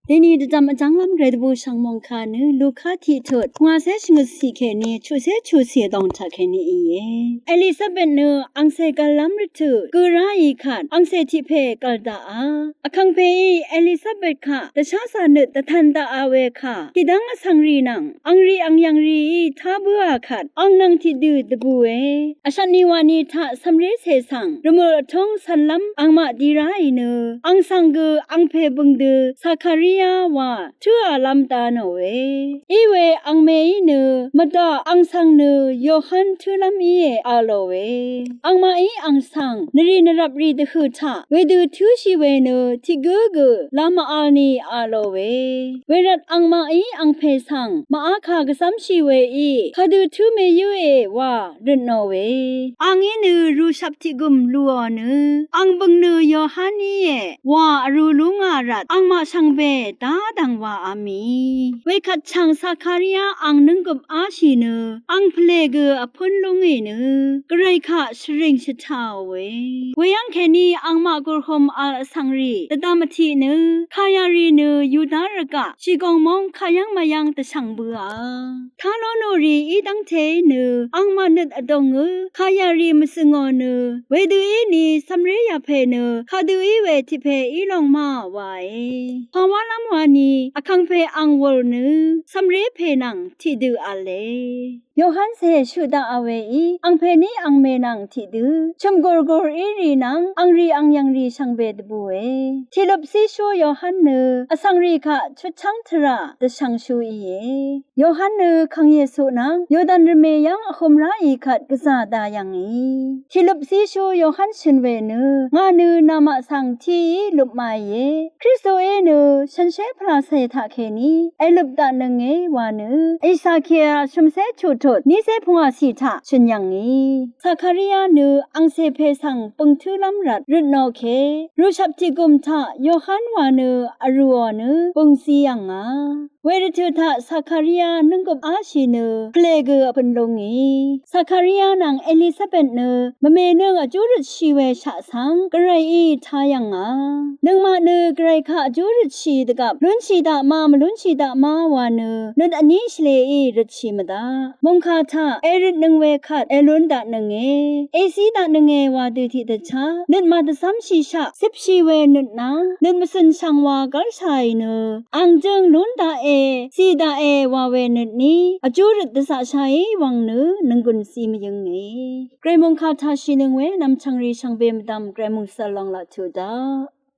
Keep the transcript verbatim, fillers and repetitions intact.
Deni dvdvm vjvnglv́m gvray dvbù shvngmòngkà nø Luka tiqtut pvngwàcé shvngøtcì kèní chuqcé chuqcì vdòng taq kèní íe. Elisabet nø angcè gv̀llv́m rvtø̀ gø ráì kvt angcè tiq pè gv̀l daqà. Vkàngpèí Elisabet kaq dvsházà nøt dvtvn daqà we kà, kìdv́ng vsvngrì nvng angri angyv̀ngrìí tá bǿà kvt ang nvng tiqdø dvbùe. Vshvtni wani taq cv̀mré cè svng rvmø̀l vtúng cv̄nlv́m angmaq di ráì nø, ang svng gø angpè bø̀ng dø Zakaria wa tǿàlv́m da nòe. Iwe angmèí nø mvdaq ang svng nø Yohan tǿlv́m íe a lòe. Angmaqí ang svng nvrì nvrvprì dvhø̀ taq wedø tǿshì we nø tiq gǿ gø la mv-vl ni a lòe. Wervt angmaqí angpè svng màá kà gvcv́mshì weí kadø tǿ mèyǿe wa røtnò we. Angí nø rùshvp tiqgùm lùò nø, ang bø̀ng nø Yohan íe wa vrū lú ngà rvt angmaq shvngbe dá dv̀ng wàá mì. Wekvt chv̀ng Zakaria ang nǿnggøp áshì nø, ang pvlè gø vpǿn lúngì nø, gvray kaq shvrìng shvtàòe. Weyv́ng kèní angmaq gùrhūm vl vsvngrì dvdvm vtiq nø, kàyàrì nø Yuda rvgaq shìgòng móng kayv́ng mvyv́ng dvshv̀ng bøà. Tá ló nòrì í dv́ngte nø angmaq nøt vdòngø kàyàrì mvsø̀ngò nø, wedø íni cv̀mré yàpè nø kadø í we tiq pè í long má wàe. Pàwálv́m wani vkàngpè ang wùl nø cv̀mré pè nvng tiqdø v̄le. Yohan cè shøq daqà weí angpèní angmè nvng tiqdø chø̀m gùrgùr í rì nvng angrì angyv̀ngrì shvngbe dvbùe. Tiqløp zíshú Yohan nø vsvngrì kaq chutchv́ng tvrà dvshvngshú íe. Yohan nø Kàng Yesu nvng Yordan rvmè yv́ng vhø̄m ráì kvt gvzà dayv̀ngì. Tiqløp zíshú Yohan shø̀n we nø, ngà nø namaq svng tiq í lupmaìe. Kristuí nø shànshér pvlacè taqkèní èløp daqnønge wa nø, Ezekia shø̀mcé chuqtut nícé pvngwàcì taq shø̀n yv̀ngì. Zakaria nø angcè pè svng bø̀ng tǿlv́m rvt røtnò ke, rùshvp tiqgùm taq Yohan wa nø vrùò nø bø̀ng zi yv̀ngà. Wervtø̀ taq Zakaria nǿnggøp áshì nø pvlè gø vpø̄n lúngì. Zakaria nvng Elisabet nø mvmè nøng vjú røtshì we shaq svng gvrayí tá yv̀ngà. Nøngmaq nø gvray kaq vjú røtshì dvgvp lúnshì daq ma mvlúnshì daq ma wa nø nøt vní shvlēí røtshì mvdaq. Mòngkà taq èrøtnøng we kvt èlún daqnønge, èzí daqnønge wa dø tiqdvchá nøt màdvzv́mshì shaq zipshì we nøt nvng nøt mvcø̀n shv̀ng wa gv́lshàì nø, ang jøng lún daqe, zì daqe wa we nøtní vjú røt dvzaqshaí wvng nø nònggùn zi mvyǿnge. Gvray mòngkà taq shìnøng we nv̀mchv̀ngrì shvngbe mvdv̀m gvray mòngsvl lòng laq tuq daq.